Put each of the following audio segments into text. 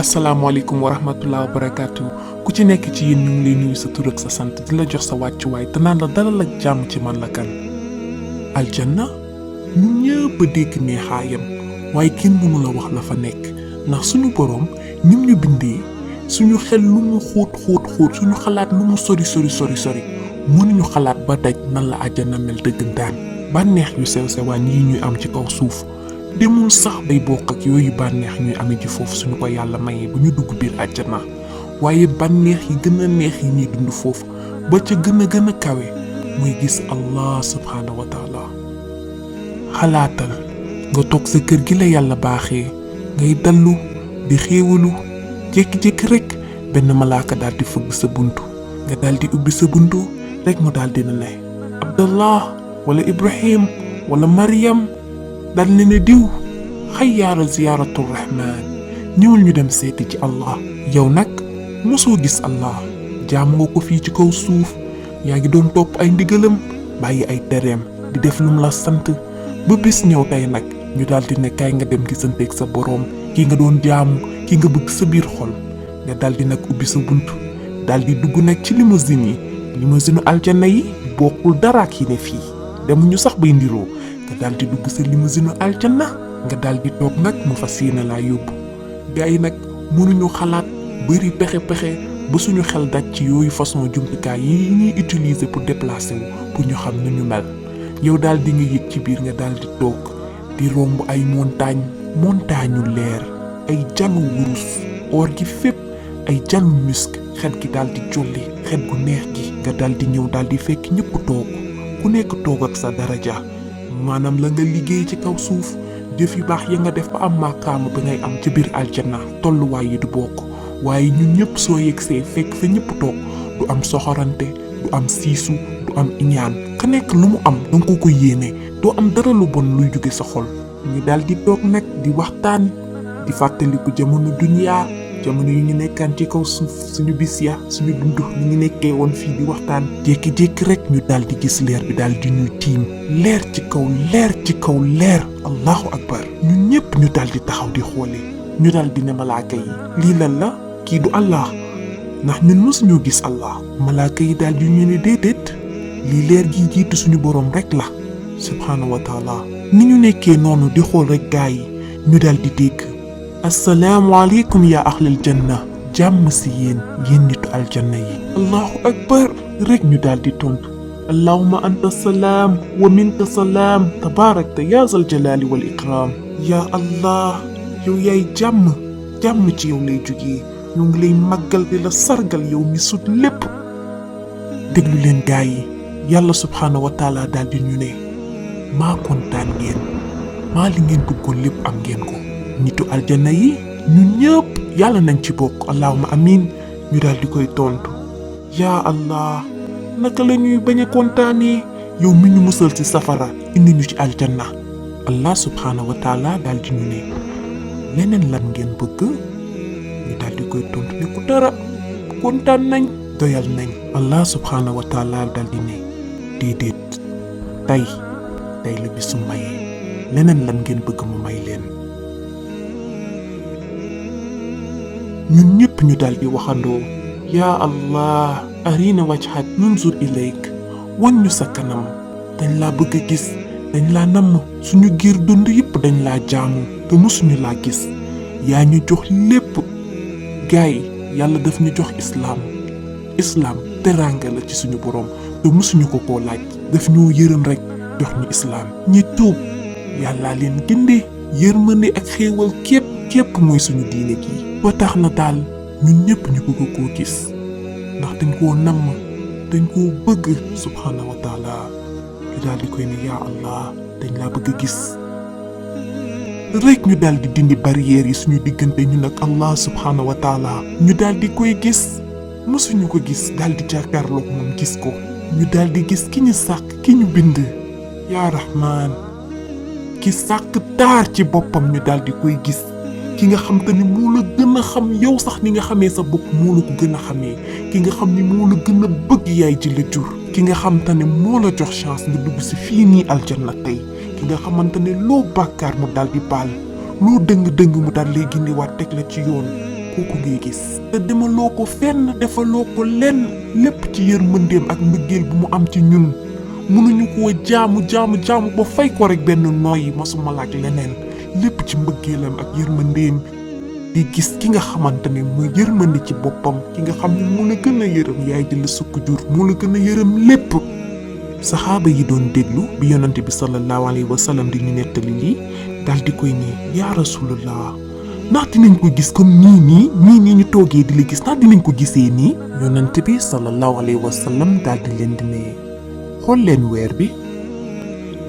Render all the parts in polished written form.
asalaamaaleykum wa rahmatulah wa barakaatu ku ci nekk ci yéen ñu ngi lay nuyu sa tur ak sa sant di la jox sa wàccuwaay te naan la dalal ak jàmm ci man la kan. aljanna ñun ñëpp a dégg neexaayam waaye kenn mënu la wax la fa nekk ndax suñu boroom nim ñu bindee suñu xel lu mu xóot suñu xalaat lu mu sori mënuñu xalaat ba daj nan la aljanna mel dëggantaan. bànneex yu sew sewaan yi ñuy am ci kaw suuf demul sax bay bokk ak yooyu bànneex ñuy amee ci foofu suñu ko yàlla mayee bu ñu dugg biir àjjana waaye bànneex yi gën a neex yi ñuy dund foofu ba ca gën a kawe muy gis Allah subhaanahu wa taala. xalaatal nga toog sa kër gi la yàlla baaxee ngay dallu di xéewalu jékki-jékki rek benn malaaka daal di fëgg sa buntu nga daal di ubbi sa buntu rek mu daal dina ne Abdallah wala Ibrahim wala Maryam dal ne diw xayyaara ziyaaratu rahmaan ñëwul ñu dem seeti ci Allah. yow nag mosoo gis Allah jaamu nga ko fii ci kaw suuf yaa ngi doon topp ay ndigalam bàyyi ay tereem di def lum la sant ba bis ñëw tey nag ñu daal di ne kaay nga dem gisanteeg sa boroom ki nga doon jaamu ki nga bëgg sa biir xol nga daal di nag ubbi sa bunt daal di dugg nag ci limousine aljanna yi bokkul dara ak yi ne fii demuñu sax bay ndiroo nga daal di dugg sa limousine aljanna nga daal di toog nag mu fas yéene laa yóbbu. gaa yi nag mënuñu xalaat bëri pexe ba suñu xel daj ci yooyu façon jumtukaay yi ñuy utiliser pour déplacer wu pour ñu xam nu ñu mel. yow daal di nga yëg ci biir nga daal di toog di romb ay montagne leer ay janu wurus or gi fépp ay janu musk xet gi daal di jolli xet gu neex gi nga daal di ñëw daal di fekk ñëpp toog ku nekk toog ak sa daraja maanaam la nga liggéey ci kaw suuf jëf yu baax ya nga def ba am maqaama ba ngay am ci biir aljanna tolluwaay yi du bokk waaye ñun ñëpp soo yegsee fekk fa ñëpp toog du am soxorante du am siisu du am iñaan ka nekk lu mu am danga ko yéene doo am dara lu bon luy jóge sa xol. ñu daal di toog nag di waxtaan di fàttaliku jamono duniyaa jamono yu ñu nekkaan ci kaw suuf suñu bis ya suñu dund ñu ngi nekkee woon fii di waxtaan jékki-jékki rek ñu daal di gis leer bi daal di ñuy tiim leer ci kaw leer allahu akbar ñun ñëpp ñu daal di taxaw di xoolee ñu daal di ne malaaka yi lii lan la kii du Allah ndax ñun mësuñu gis Allah. malaaka yi daal di ñu ne déedéet lii leer gi jiitu suñu boroom rek la subhaanahu wa taala. ni ñu nekkee noonu di xool rek gaa yi ñu daal di dégg asalaamaaleykum yaa ahlal janna jàmm si yéen nitu aljanna yi. allahu akbar rek ñu daal di tontu allahumma anta salaam wa minka salaam tabaarakta yaa zal jalaali wal ikraam. yaa allah yow yaay jàmm ci yow lay jógee ñu ngi lay màggal di la sargal yow mi sut lépp. déglu leen gaa yi yàlla subhaanahu wa taala daal di ñu ne maa kontaan ngeen maa li ngeen bëggoon lépp am ngeen ko. nitu aljanna yi ñun ñëpp yàlla nañ ci bokk allahumma amin ñu daal di koy tontu yaa allah naka la ñuy bañ a kontaanee yow mi ñu musal ci safara indi ñu ci aljanna. allah subhaanahu wa taala daal di ñu ne leneen lan ngeen bëgg ñu daal di koy tontu ne ku dara kontaan nañ doyal nañ. allah subhaanahu wa taala daal di ne déedéet tey la bisu maye leneen lan ngeen bëgg mu may leen. ñun ñëpp ñu daal di waxandoo yaa allah arina wajhak nunzur ilayk wan ñu sa kanam dañ laa bëgg a gis dañ laa namm suñu giir dund yëpp dañ laa jaamu te mësuñu laa gis yaa ñu jox lépp. gaay yàlla daf ñu jox islaam teraanga la ci suñu boroom te mësuñu ko koo laaj daf ñoo yërëm rek jox ñu islaam. ñi tuub yàllaa leen gindi yërmande ak xéewal képp mooy suñu diine gi. ba tax na daal ñun ñëpp ñu bëgg koo gis ndax dañ koo namm dañ koo bëgg subhaanahu wa taala. ñu daal di koy ne yaa allah dañ laa bëgg a gis rek ñu daal di dindi barrières yi suñu diggante ñu nag allah subhaanahu wa taala. ñu daal di koy gis mësuñu ko gis daal di jàkkaarloog moom gis ko. ñu daal di gis ki ñu sàkk ki ñu bind yaa rahmaan ki sàkk taar ci boppam ñu daal di koy gis. ki nga xam te ni moo la gën a xam yow sax ni nga xamee sa bopp moo la ko gën a xamee ki nga xam ni moo la gën a bëgg yaay ji la jur ki nga xam te ne moo la jox chance nga dugg si fii nii aljanna tey ki nga xamante ne loo bàkkaar mu daal di baal loo dëng-dëng mu daal lay gindiwaat teg la ci yoon kooku ngay gis te demaloo ko fenn defaloo ko lenn lépp ci yërmandeem ak mbëggeel bu mu am ci ñun mënuñu koo jaamu ba fay ko rek benn nooyi masuma laaj leneen lépp ci mbëggeelam ak yërmandeem di gis ki nga xamante ne mooy yërmande ci boppam ki nga xam ne moo la gën a yërëm yaay di la sukk jur moo la gën a yërëm lépp saxaaba yi doon déglu bi yonante bi sallallahu alayhi wa sallam di ñu nettali lii daal di koy ne yaa rasulallah ndax dinañ ko gis comme nii ñu toogee di la gis ndax dinañ ko gisee nii yonante bi sallallahu alayhi wa sallam daal di leen di ne xool leen weer bi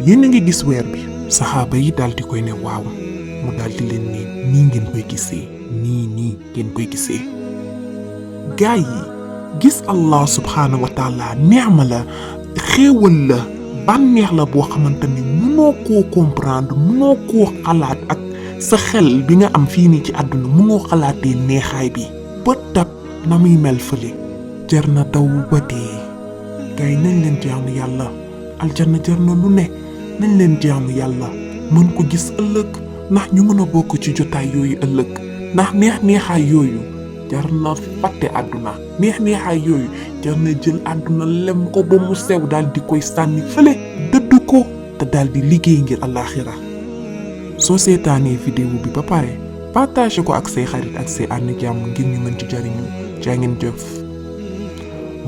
yéen a ngi gis weer bi saxaaba yi daal di koy ne waaw mu daal di leen ne nii ngeen koy gisee nii ngeen koy gisee gaa yi gis Allah subhaanahu wa taala neexma la xéewal la bànneex la boo xamante ni mënoo koo comprendre mënoo koo xalaat ak sa xel bi nga am fii nii ci àdduna mënoo xalaatee neexaay bi ba tab na muy mel fële jar na daw ba dee gaa yi nañ leen jaamu yàlla aljanna jar na lu ne nañ leen jaamu yàlla mën ko gis ëllëg ndax ñu mën a bokk ci jotaay yooyu ëllëg ndax neexaay yooyu jar na fàtte àdduna neexaay yooyu jar na jël àdduna lem ko ba mu sew daal di koy sànni fële dëdd ko te daal di liggéey ngir àllaaxira soo seetaanee vidéo bi ba pare partage ko ak say xarit ak say ànd jàmm ngir ñu mën ci jariñu jaa ngeen jëf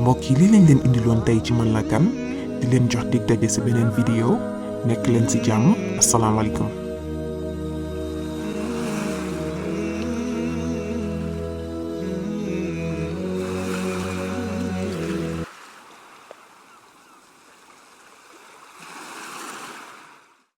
mbokk yi lii lañ leen indiloon tey ci Man la Kane di leen jox dig daje ci beneen vidéo nekk leen ci jàmm asalaamaaleykum